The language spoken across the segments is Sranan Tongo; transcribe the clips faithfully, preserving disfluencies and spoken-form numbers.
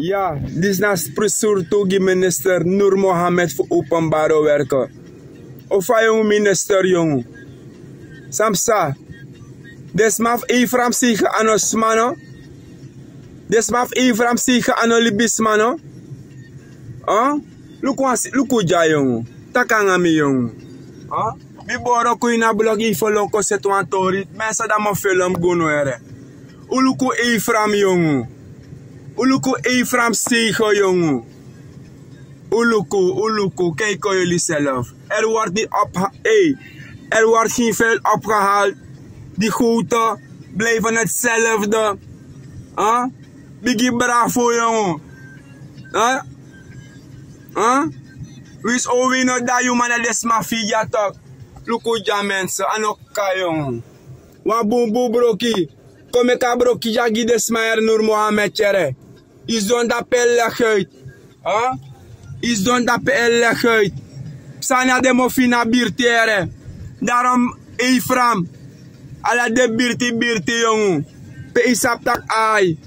Ya, disi na spri surtu gi minister Nur Mohammed fu openbare werken. O fa yongu minister yongu? San psa? Den sma fu Efraim seigi a no sma no? Den sma fu Efraim seigi a no libisma no? Luku dya yongu. Taki nanga mi yongu. Mi boro kon ini a blok, yu folon kon seti wan tori, mense, dan mi o felon gunu ere. Un luku Efraim yongu. Un luku Efraim seigi yongu. Un luku, un luku, kijk kon yuli self. Er wordt niet opge-, hey, er wordt geen vuil opgehaald. Die goten blijven hetzelfde. Bigi bravo yongu. Wins o win no da yu man na den sma fu yu dya tok. Luku dya mense, a no kan yongu. Wan bunbun broki. Kon meki a broki dya gi den sma ere, Nur Mohammed ere. Yu sidon dape e legi uit. Yu sidon dape e legi uit. Psa na den mofu ini a birti ere. Daarom Efraim, ala den birti birti yongu, pe yu sabi taki ai,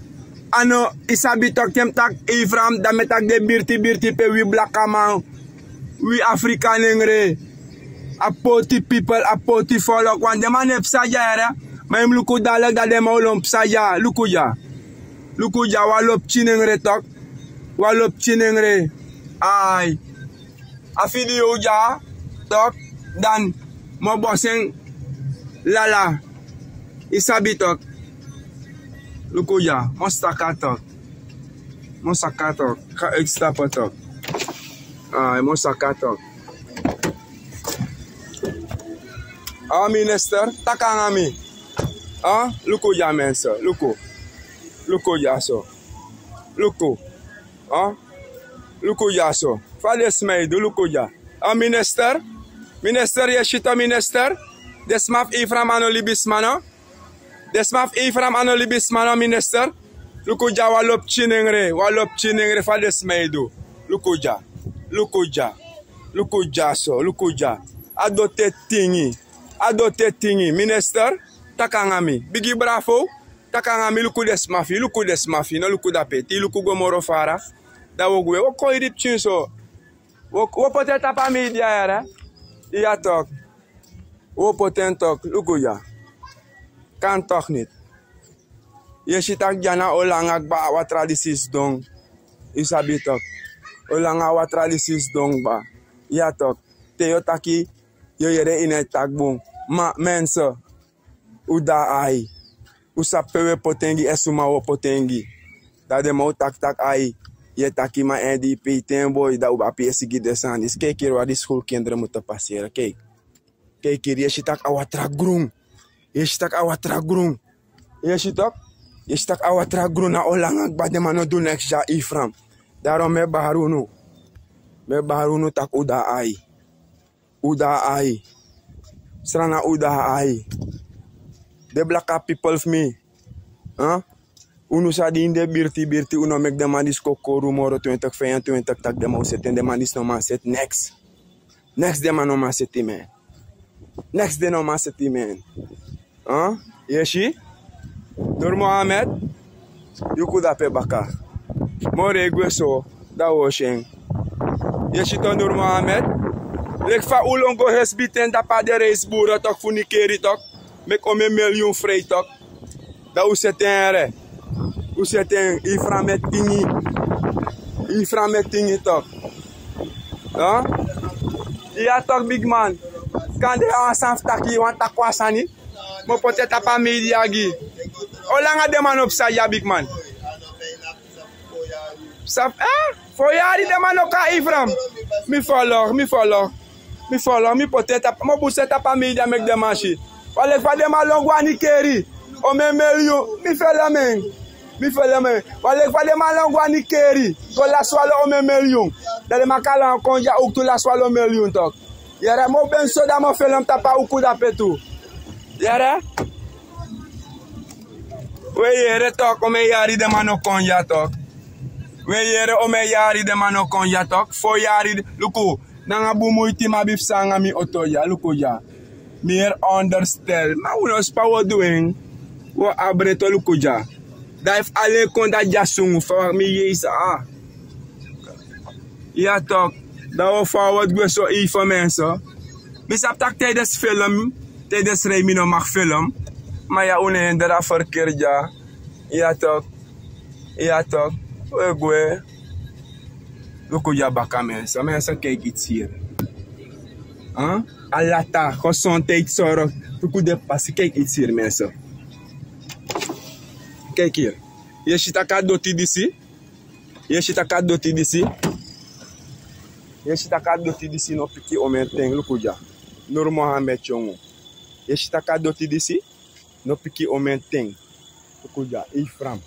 a no, yu sabi tok, te mi taki Efraim, dan mi e taki den birti birti pe wi blakaman, wi Afrika nengre, a poti people, a poti folok, want den man no e psa dya ere. Ma yu mus luku dadilik, dan den man o lon psa dya. Luku dya. Luku dya, wan lo pikin nengre tok. Wan lo pikin nengre. Ai. A fidi yu dya tok, dan mi o bosi en lala. Yu sabi tok. Luku dya, mi o saka tok. Mi o saka tok. Ga uitstappen tok. Ai, mi o saka tok. A minister, taki nanga mi. Luku dya mense, luku. Luku dya so. Luku. Luku dya so. Fa den sma e du, luku dya. A minister, minister, yu e si tok minister. Den sma fu Efraim a no libisma no? Den sma fu Efraim a no libisma no, minister? Luku dya, wan lo pikin nengre, wan lo pikin nengre, fa den sma e du. Luku dya. Luku dya. Luku dya so, luku dya. A dote tingi. A dote tingi, minister. Taki nanga mi. Bigi bravo. Taki nanga mi, luku den sma fu yu, luku den sma fu yu, no luku dape. Te yu luku go moro fara, dan wi o gwe. Wi o kon yu di pikin so. Wi o, wi o poti en tapu a media ere. Ya tok. Wi o poti en tok, luku dya. Kan toch niet. Yu e si taki dya na o langa kba a watra disi sidon. Yu sabi tok. O langa a watra disi sidon kba. Ya tok. Te yu o taki, yu o yere, yu no e taki bun. Ma mense, un de na ai. Un sabi pe un e poti en gi èn suma un o poti en gi. Dan den man o taki taki ai, yu e taki man èn di yu pei ten boi, dan un ben abi yesi gi den sani disi. Kijk hier waar die schoolkinderen moeten passeren. Kijk. Kijk hier, yu e si taki a watra grun. Yu e si taki a watra grun. Yu e si tok. Yu e si taki a watra grun, na o langa kba, den man no du neks dya Efraim. Daarom mi e bari unu. Mi e bari unu taki un de na ai. Un de na ai. Srana, un de na ai. Den blaka pipel fu mi. Unu sa de ini den birti birti, un no meki den man disi kon kori un moro twintig vijfentwintig taki den man o seti en, den man disi no man seti neks. Neks den man no man seti, men. Neks den no man seti, men. Yu e si? Nur Mohammed, yu kon dape baka. Moro e gwe so, dan wi o si en. Yu e si tok, Nur Mohammed? Leki fa un lon go hesbi ten tapu a den reisburu tok fu Nikeri tok, meki omeni milyun frei tok. Dan un seti en ere. Un seti en, Efraim e tingi. Efraim e tingi tok. Ya tok, bigi man. Kande a wan sani fu taki, yu wani taki wan sani. Mi o poti en tapu a media gi yu. O langa den man no psa dya, bigi man? Sa, eh? Fo yari den man no kon na Efraim. Mi folok, mi folok. Mi folok, mi poti en tapu, mi o busu en tapu a media meki den man si. Wan leki fa den man lon go na Nikeri. Omeni milyun, mi felon en. Mi felon en. Wan leki fa den man lon go na Nikeri, go lasi wan lo omeni milyun. Dan den man kan lon kon dya owktu, lasi wan lo milyun tok. Yere, mi o ben so, dan mi o felon en tapu a uku dape tu. Yere? Wi e yere tok, omeni yari den man no kon dya tok. Wi e yere, omeni yari den man no kon dya tok. Fo yari, luku, nanga bun muiti mi abi fu sanga mi oto dya, luku dya. Mi heri onderstel, ma wi no span, wi o du en. Wi o abri en tok, luku dya. Dan efu alen kon dati dya sungu fa wak mi yei sa a. Ya tok. Dan wi o fawot gwe so ei fo menso. Mi sabi tak' tijdens film, tijdens rei mi no mag film. Ma ya un no en dra ferkeri dya. Ya tok. Ya tok. Wi e gwe. Luku dya baka menso, menso, kijk iets hier. Alata gezondheidszorg. Luku de pasi, kijk iets hier menso. Kijk hier. Yu e si tak' a doti disi. Yu e si tak' a doti disi. Yu e si tak' a doti disi no piki omen ten, luku dya. Nur Mohammed yongu. Yu e si tak' a doti disi no piki omen ten. Luku dya, ei fram.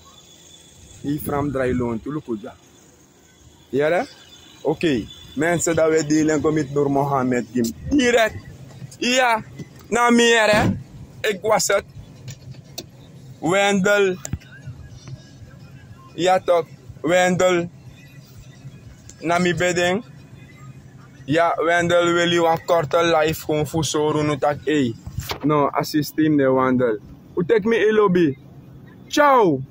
Ei fram drai lontu, luku dya. Yere? Okei. Menso, dan wi e dili en go miti Nur Mohammed gi mi. Direkt. Ya. Na mi yere. Ik was het. Wendel. Ya tok. Wendel. Na mi ben de. Ya, Wendel weli wan korte live kon fu sori unu tak' ei. No, a systeem no e wandel. Un teki mi e lobi. Ciao.